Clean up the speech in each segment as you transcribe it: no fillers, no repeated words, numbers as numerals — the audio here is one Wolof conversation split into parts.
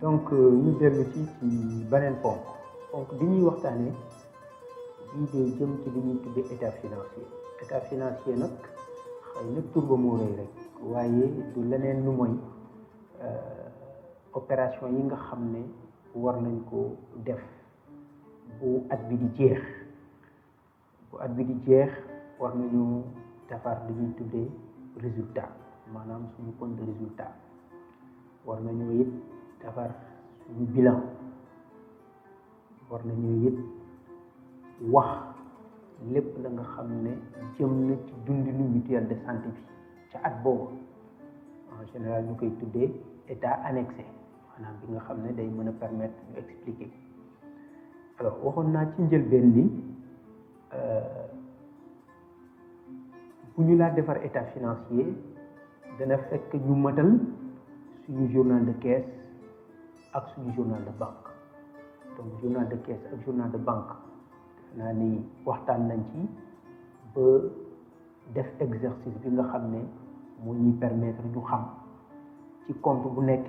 donc ñu dellu ci beneen ponk bi ñuy waxtaanee bii day jëm ci li ñuy tuddee état financier nag xëy na tur ba moo rëy rek waaye du leneen lu mooy opération yi nga xam ne war nañ ko def bu at bi di jeex war nañu defar li ñuy tuddee résultat maanaam suñu compte de résultat war nañu it defar suñu bilan war nañu it wax lépp la nga xam ne jëm na ci dundinu mutuelle de santé bi ca at boobu en général ñu koy tuddee état annexé maanaam bi nga xam ne day mën a permettre ñu expliquer. Alors waxoon naa ci njëlbeen ni bu ñu laa defar état financier dana fekk ñu matal suñu journal de caisse ak suñu journal de banque. Donc journal de caisse ak journal de banque def naa ni waxtaan nañ ci ba def exercice bi nga xam ne moo ñuy permettre ñu xam ci compte bu nekk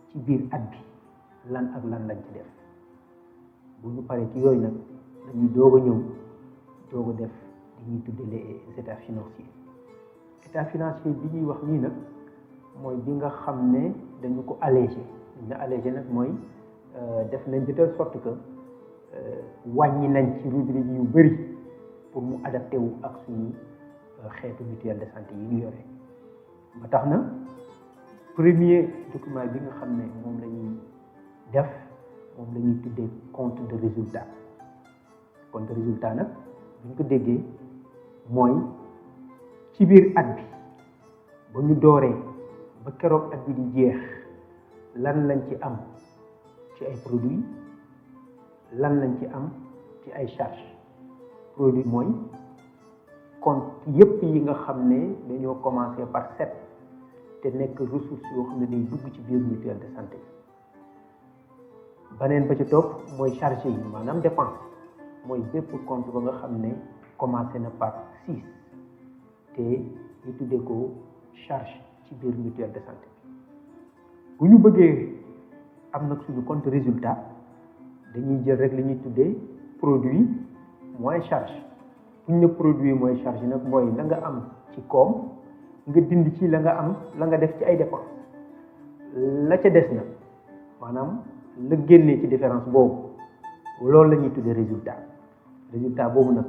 ci biir at bi lan ak lan lañ ci def. bu ñu paree ci yooyu nag dañuy doog a ñëw doog a def li ñuy tuddee les états financiers. État financier bi ñuy wax nii nag mooy bi nga xam ne dañu ko allégé nag mooy def nañ de telle sorte que wàññi nañ ci rubrique yu bëri pour mu adapté wu ak suñu xeetu mutuelle de santé yi ñu yore. ba tax na premier document bi nga xam ne moom la ñuy def moom la ñuy tuddee compte de résultat. compte de résultat nag bu ñu ko déggee mooy ci biir at bi ba ñu dooree ba keroog at bi di jeex lan lañ ci am ci ay produits lan lañ ci am ci ay charges. produit mooy compte yépp yi nga xam ne dañoo commencé par 7 te nekk ressources yoo xam ne day dugg ci biir mutuelle de santé. baneen ba ci topp mooy charge yi maanaam dépense mooy bépp compte ba nga xam ne commencé na par 6 te ñu tuddee ko charge ci biir mutuelle de santé. bu ñu bëggee am nag suñu compte résultat dañuy jël rek li ñuy tuddee produit moins charge. bu ñu ne produit moins charge nag mooy la nga am ci koom nga dindi ci la nga am la nga def ci ay dépense la ca des nag maanaam la génnee ci différence boobu loolu la ñuy tuddee résultat boobu nag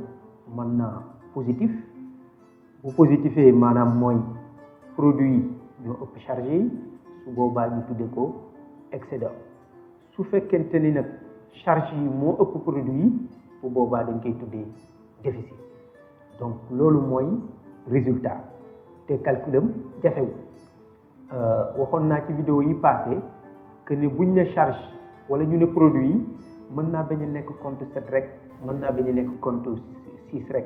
mën naa positif. bu positifee maanaam mooy produit yi ñoo ëpp chargé yi su boobaa ñu tuddee ko excédent. su fekkente ni nag charge yi moo ëpp produit yi bu boobaa dañ koy tuddee déficit. donc loolu mooy résultat te calculam jafewul. waxoon naa ci vidéo yi passé que ne buñ ne charge wala ñu ne produit yi mën naa bañ a nekk compte 7 rek mën naa bañ a nekk compte 6 rek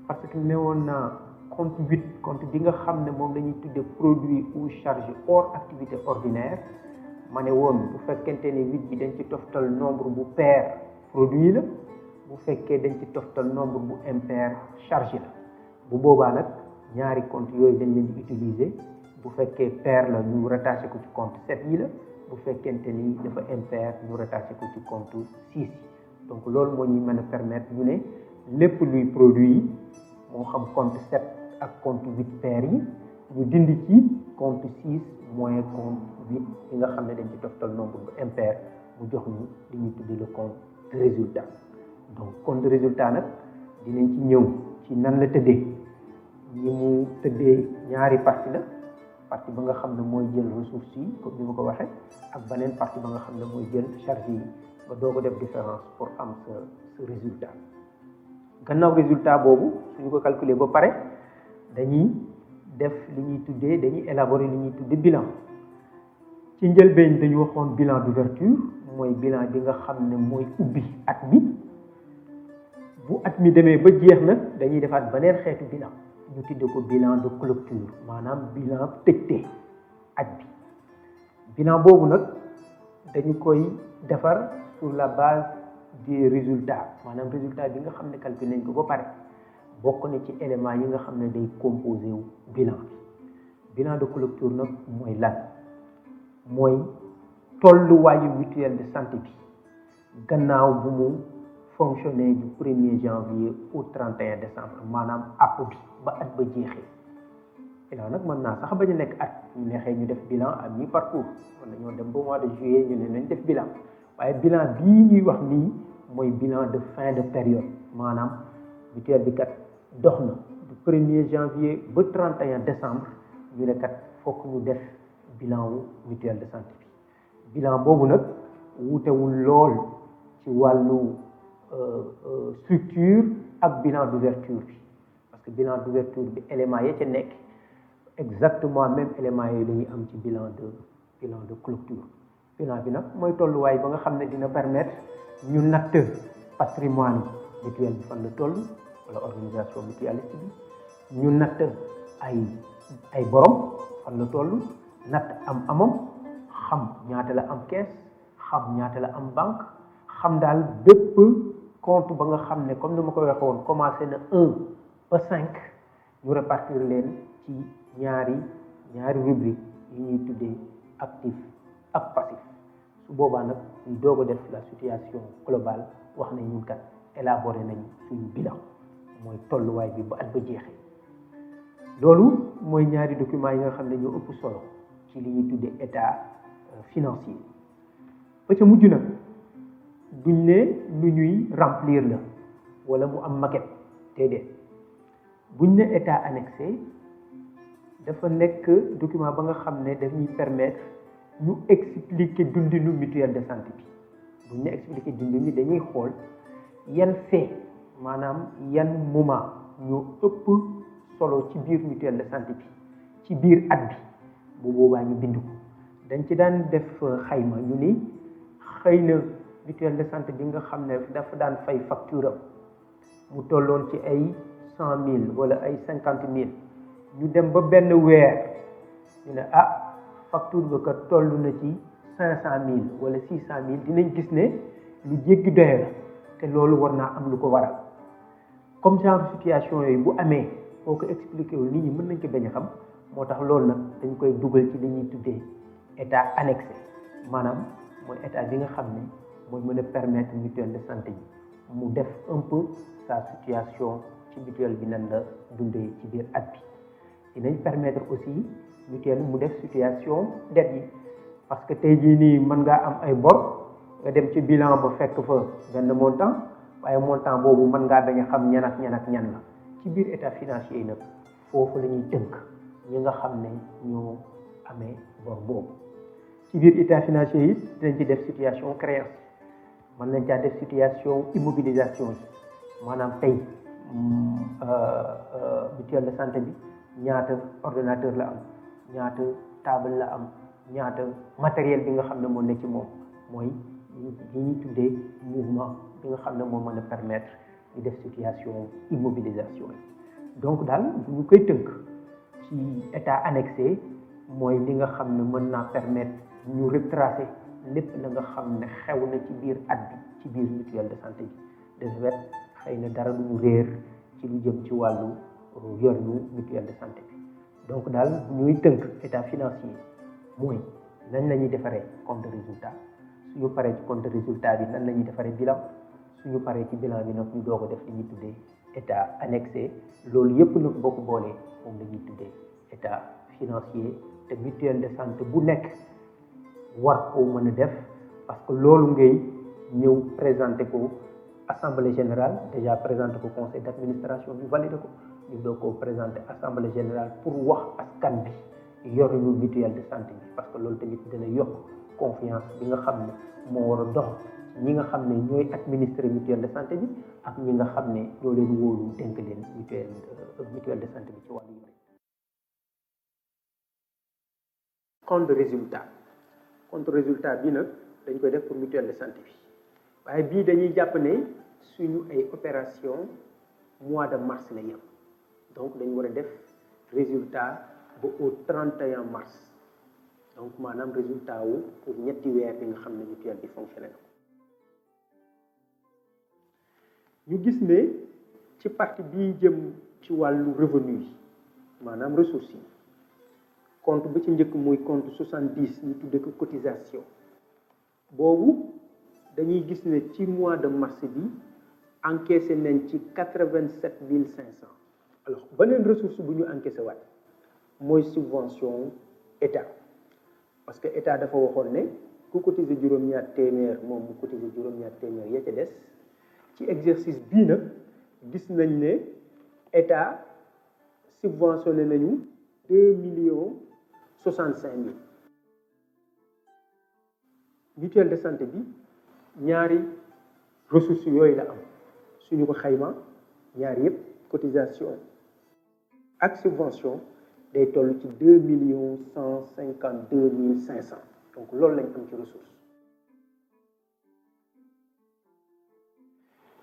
parce que ne woon naa compte 8 compte bi nga xam ne moom la ñuy tuddee produit ou charge hors activité ordinaire ma ne woon bu fekkente ne 8 bi dañ ci toftal nombre bu pair produit la bu fekkee dañ ci toftal nombre bu impair charge la. bu boobaa nag ñaari compte yooyu dañ leen di utiliser bu fekkee pair la ñu rattaché ko ci compte 7 yi la bu fekkente ni dafa impair ñu rattaché ko ci compte 6 yi. donc loolu moo ñuy mën a permettre ñu ne lépp luy produit yi moo xam compte 7 ak compte 8 pair yi ñu dindi ci compte 6 moins compte 8 yi nga xam ne dañ ci toftal nombre bu impair mu jox ñu li ñuy tuddee le compte de résultat. donc compte de résultat nag dinañ ci ñëw ci nan la tëddee ñi mu tëddee ñaari partie la partie ba nga xam ne mooy jël ressources yi comme ni ma ko waxee ak beneen partie ba nga xam ne mooy jël charge yi ba doo ko def différence pour am sa résultat. gannaaw résultat boobu suñu ko calculer ba pare dañuy def li ñuy tuddee dañuy élaborer li ñuy tuddee bilan. ci njëlbeen dañu waxoon bilan d'ouverture mooy bilan bi nga xam ne mooy ubbi at mi. bu at mi demee ba jeex nag dañuy defaat beneen xeetu bilan ñu tudde ko bilan de clôture maanaam bilan tëjte at bi. bilan boobu nag dañu koy defar sur la base des résultats maanaam résultat bi nga xam ne calculé nañ ko ba pare bokk na ci éléments yi nga xam ne day composé wu bilan bi. bilan de clôture nag mooy lan mooy tolluwaayu mutuelle de santé bi gannaaw bu mu fonctionné du 1er janvier au 31 décembre maanaam app bi ba at ba jeexee. bilan nag mën naa sax bañ a nekk at ñu neexee ñu def bilan à mi-parcours wala ñoo dem ba mois de juillet ñu ne nañ def bilan waaye bilan bii ñuy wax nii mooy bilan de fin de période maanaam mutuelle bi kat dox na du 1er janvier ba 31 décembre ñu ne kat fokk ñu def bilan wu mutuelle de santé bi. bilan boobu nag wutewul lool ci wàllu structure ak bilan d'ouverture bi parce que bilan d'ouverture bi éléments ya ca nekk exactement même éléments yooyu dañuy am ci bilan de clôture. bilan bi nag mooy tolluwaay ba nga xam ne dina permettre ñu natt patrimoine mutuelle bi fan la toll wala organisation mutualiste bi ñu natt ay borom fan la toll natt amam xam ñaata la am caisse xam ñaata la am banque xam daal bépp compte ba nga xam ne comme ni ma ko waxee woon commencé na 1 ba 5 ñu répartir leen ci ñaari rubrique yi ñuy tuddee actif ak passif. su boobaa nag ñu doog a def la situation globale wax ne ñun kat élaboré nañ suñu bilan mooy tolluwaay bi ba at ba jeexee. loolu mooy ñaari documents yi nga xam ne ñoo ëpp solo ci li ñuy tuddee état financier. ba ca mujj nag duñ ne lu ñuy remplir la wala mu am maquette déedéet buñ ne état annexé dafa nekk document ba nga xam ne dañuy permettre ñu expliquer dundinu mutuelle de santé bi. buñ ne expliquer dundin bi dañuy xool yan fait maanaam yan moment ñoo ëpp solo ci biir mutuelle de santé bi ci biir at bi bu boobaa ñu bind ko. dañ ci daan def xayma ñu ni xëy na mutuelle de santé bi nga xam ne dafa daan fay facture am mu tolloon ci ay 100 000 wala ay 50 000 ñu dem ba benn weer ñu ne facture ba kat toll na ci 500 000 wala 600 000 dinañ gis ne lu jéggi doye la te loolu war naa am lu ko waral. comme genre situation yooyu bu amee boo ko expliqué wul nit ñi mën nañ ko bañ a xam moo tax loolu nag dañ koy dugal ci li ñuy tuddee état annexé maanaam mooy état bi nga xam ne mooy mën a permettre mutuelle de santé bi mu def un peu sa situation ci mutuelle bi nan la dundee ci biir at bi. dinañ permettre aussi mutuelle mu def situation dette yi parce que tey jii nii mën ngaa am ay bor nga dem ci bilan ba fekk fa benn montant waaye montant boobu mën ngaa bañ a xam ñan ak ñan la. ci biir état financier yi nag foofu la ñuy tënk ñi nga xam ne ñoo amee bor boobu. ci biir état financier yi dinañ ci def situation créance mën nañ caa def situation immobilisation yi maanaam tey mutuelle de santé bi ñaata ordinateur la am ñaata table la am ñaata matériel bi nga xam ne moo nekk ci moom mooy li ñuy tuddee mouvement bi nga xam ne moo mën a permettre ñu def situation immobilisation yi. donc daal bu ñu koy tënk ci état annexé mooy li nga xam ne mën naa permettre ñu retracer lépp la nga xam ne xew na ci biir at bi ci biir mutuelle de santé bi de ce fait xëy na dara du ñu réer ci lu jëm ci wàllu yor ñu mutuelle de santé bi. donc daal bu ñuy tënk état financier mooy nan la ñuy defaree compte de résultat suñu paree ci compte de résultat bi nan la ñuy defaree bilan suñu paree ci bilan bi nag ñu doog a def li ñuy tuddee état annexé loolu yëpp nag boo ko boolee moom la ñuy tuddee état financier te mutuelle de santé bu nekk war koo mën a def parce que loolu ngay ñëw présenter ko assemblée générale déjà présenter ko conseil d'administration bi validé ko ñu doog koo présenter assemblée générale pour wax askan bi yor ñu mutuelle de santé bi parce que loolu tamit dina yokk confiance bi nga xam ne moo war a dox ñi nga xam ne ñooy administrer mutuelle de santé bi ak ñi nga xam ne ñoo leen wóolu dénk leen mutuelle de santé bi ci wàllu yore. compte de résultat bi nag dañ koy def pour mutuelle de santé bi waaye bii dañuy jàpp ne suñu ay opération mois de mars la yem donc dañu war a def résultat ba au 31 mars donc maanaam résultat wu pour ñetti weer bi nga xam ne mutuelle bi fonctionné na ñu gis ne ci partie bii jëm ci wàllu revenu yi maanaam ressources yi compte ba ci njëkk muy compte 70 ñu tudde ko cotisation boobu dañuy gis ne ci mois de mars bi encaissé nañ ci 87 500 alors beneen ressource bu ñu encaissé waat mooy subvention état parce que état dafa waxoon ne ku cotiser juróom-ñaar téeméer moom mu cotiser juróom-ñaar téeméer ya ca des ci exercice bii nag gis nañ ne état subventionné nañu 2,65 millions mutuelle de santé bi ñaari ressources yooyu la am suñu ko xayma ñaari yëpp cotisation ak subvention day toll ci 2,152,500 donc loolu lañ am ci ressource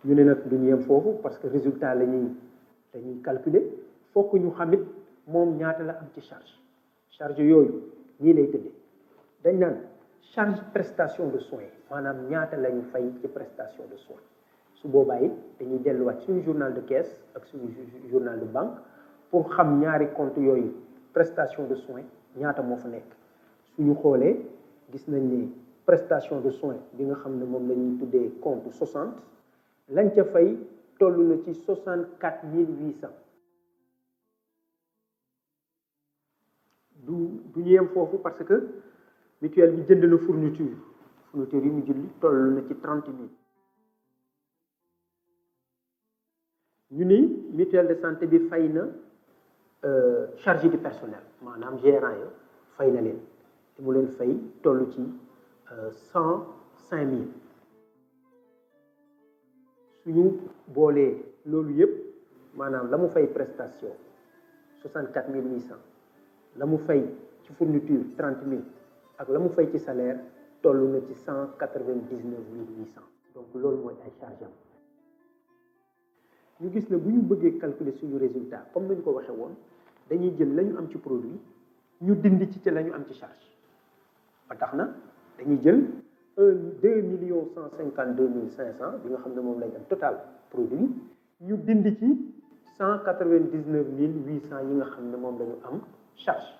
ñu ne nag duñu yem foofu parce que résultat dañuy calculer fokk ñu xamit moom ñaata la am ci charge yooyu nii lay tëddee dañ naan charge prestation de soins maanaam ñaata lañu fay ci prestation de soins su boobaa it dañuy delluwaat suñu journal de caisse ak suñu journal de banque pour xam ñaari compte yooyu prestation de soins ñaata moo fa nekk suñu xoolee gis nañ ne prestation de soins bi nga xam ne moom la ñuy tuddee compte 60 lañ ca fay toll na ci 64 800 du ñu yem foofu parce que mutuelle bi jënd na fourniture yi mu julli toll na ci 30 000 ñu ni mutuelle de santé bi fay na chargé du personnel maanaam gérant ya fay na leen te mu leen fay toll ci 105 000 suñu boolee loolu yëpp maanaam la mu fay prestation 64 800 la mu fay ci fourniture 30 000 ak la mu fay ci salaire toll na ci 199 800 donc loolu mooy ay charge am ñu gis ne bu ñu bëggee calculer suñu résultat comme nañu ko waxee woon dañuy jël la ñu am ci produit ñu dindi ci la ñu am ci charge ba tax na dañuy jël 2,152,500 bi nga xam ne moom lañ am total produit ñu dindi ci 199 800 yi nga xam ne moom la ñu am charge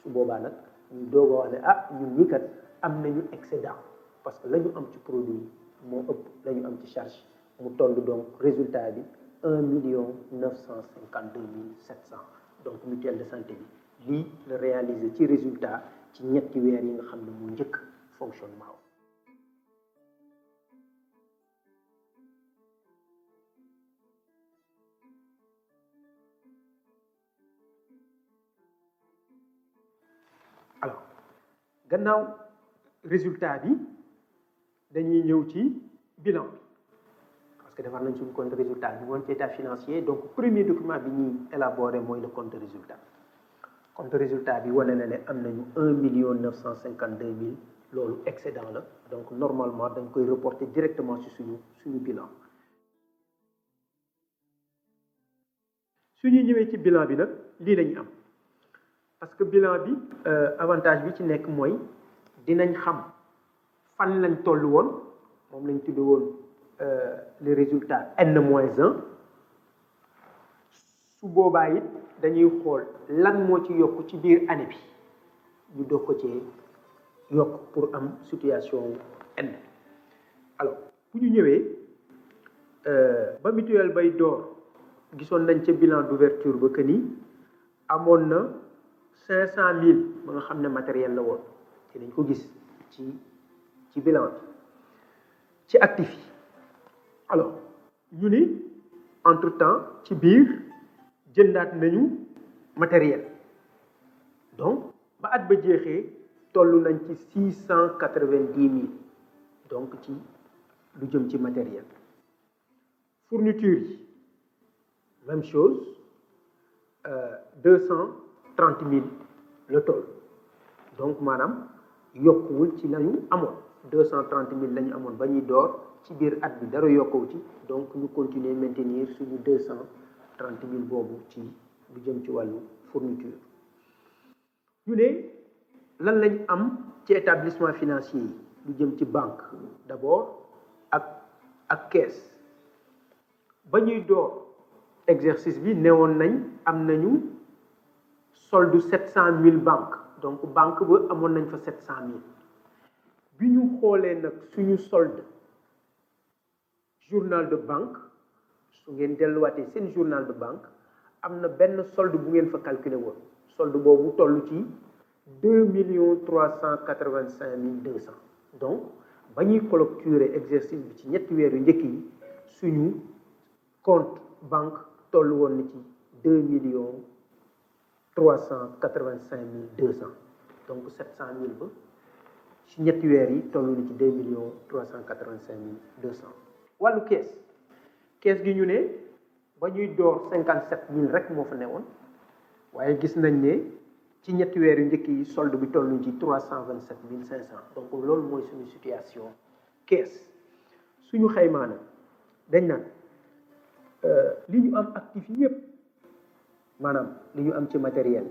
su boobaa nag ñu doog a wax ne ñun ñii kat am nañu excédent parce que la ñu am ci produit moo ëpp la ñu am ci charge mu toll donc résultat bi 1,952,700 donc mutuelle de santé bi lii la réaliser ci résultat ci ñetti weer yi nga xam ne mu njëkk fonctionnement wu. alors gannaaw résultat bi dañuy ñëw ci bilan bi parce que defar nañ suñu compte résultat ñu woon ci état financier donc premier document bi ñuy élaboré mooy le compte résultat compte résultat bi wane na ne am nañu 1,952,000 loolu excédent la donc normalement dañ koy reporter directement ci suñu bilan suñuy ñëwee ci bilan bi nag lii lañu am parce que bilan bi avantage bi ci nekk mooy dinañ xam fan lañ toll woon moom lañ tudde woon les résultats N-1 su boobaa it dañuy xool lan moo ci yokk ci biir année bi ñu doog ko ci yokk pour am situation N alors bu ñu ñëwee ba mutuelle bay door gisoon nañ ca bilan d'ouverture ba que ni amoon na 500 000 ba nga xam ne matériel la woon te dañ ko gis ci bilan bi ci actif yi alors ñu ni entre temps ci biir jëndaat nañu matériel donc ba at ba jeexee toll nañ ci 690 000 donc ci lu jëm ci matériel fourniture yi même chose 230 000 la toll donc maanaam yokkuwul ci lañu amoon 230 000 la ñu amoon ba ñuy door ci biir at bi dara yokkuwu ci donc ñu continuer maintenir suñu 230 000 boobu ci lu jëm ci wàllu fourniture. ñu ne lan lañ am ci établissement financier yi lu jëm ci banque d'abord ak caisse. ba ñuy door exercice bi newoon nañ am nañu solde 700 000 banque donc banque ba amoon nañ fa 700 000 bi ñu xoolee nag suñu solde journal de banque su ngeen delluwaatee seen journal de banque am na benn solde bu ngeen fa calculer woon solde boobu toll ci 2 385 200 donc ba ñuy clôturer exercice bi ci ñetti weer yu njëkk yi suñu compte banque toll woon na ci 2 385 200 donc 700 000 ba ci ñetti weer yi toll na ci 2 385 200. wàllu kees gi ñu ne ba ñuy door 57 000 rek moo fa newoon waaye gis nañ ne ci ñetti weer yu njëkk yi solde bi toll na ci 327 500 donc loolu mooy suñu situation kees. suñu xaymaa nag dañ naan li ñu am actif yépp maanaam li ñu am ci matériel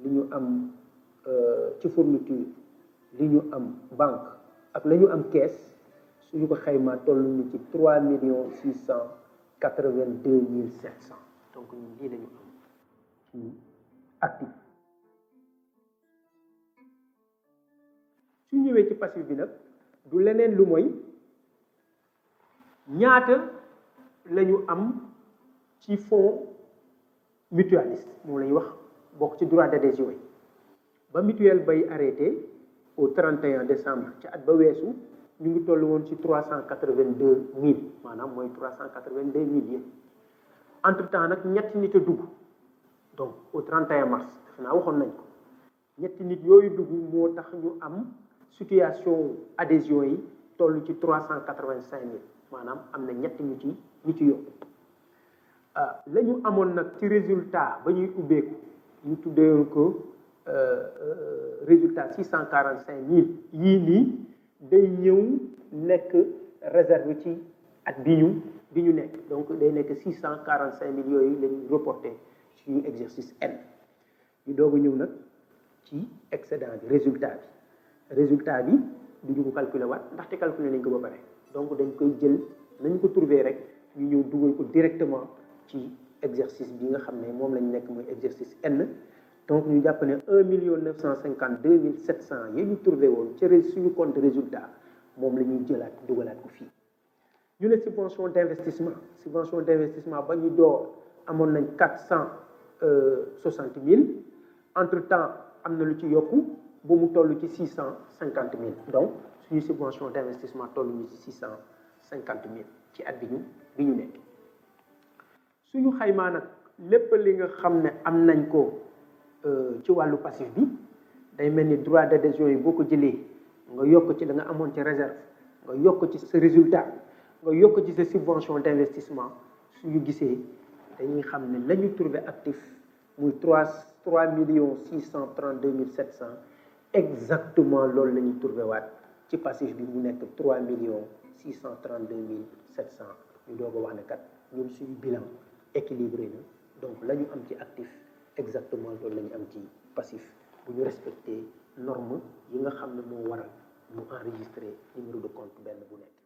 li ñu am ci fourniture li ñu am banque ak la ñu am caisse suñu ko xaymaa toll ni ci 3 682 700 donc ñun lii la ñu am ci actif. su ñëwee ci passif bi nag du leneen lu mooy ñaata la ñu am ci fonds mutualiste moom la ñuy wax bokk ci droit d'adhésion yi ba mutuelle bay arrêté au 31 décembre ci at ba weesu ñu ngi toll woon ci 382 000 maanaam mooy 382 000 yéen entre temps nag ñetti nit a dugg donc au 31 mars defe naa waxoon nañ ko ñetti nit yooyu dugg moo tax ñu am situation adhésion yi toll ci 385 000 maanaam am na ñetti ñu ci yokku la ñu amoon nag ci résultat ba ñuy ubbeeku ñu tuddee ko résultat 645 000 yii nii day ñëw nekk réserve ci at bi ñu nekk donc day nekk 645 000 yooyu la ñu reporté suñu exercice N ñu doog a ñëw nag ci excédent bi résultat bi du ñu ko calculer waat ndaxte calculer nañ ko ba pare donc dañ koy jël nañ ko trouver rek ñu ñëw dugal ko directement ci exercice bi nga xam ne moom lañ nekk mooy exercice N donc ñu jàpp ne 1 952 700 yi ñu trouvé woon ci suñu compte résultat moom la ñuy jëlaat dugalaat ko fii. ñu ne subvention d'investissement ba ñu door amoon nañ 460 000 entre temps am na lu ci yokku ba mu toll ci 650 000 donc suñu subvention d'investissement toll ñu ci 650 000 ci at bi ñu nekk. suñu xaymaa nag lépp li nga xam ne am nañ ko ci wàllu passif bi day mel ni droit d'adhésion yi boo ko jëlee nga yokk ci la nga amoon ci réserve nga yokk ci sa résultat nga yokk ci sa subvention d'investissement suñu gisee dañuy xam ne la ñu trouvé actif muy 3 632 700 exactement loolu la ñuy trouvé waat ci passif bi mu nekk 3 632 700 ñu doog a wax ne kat ñun suñu bilan équilibré na donc la ñu am ci actif exactement loolu la ñu am ci passif bu ñu respecté norme yi nga xam ne moo waral ñu enregistré numéro de compte benn bu nekk.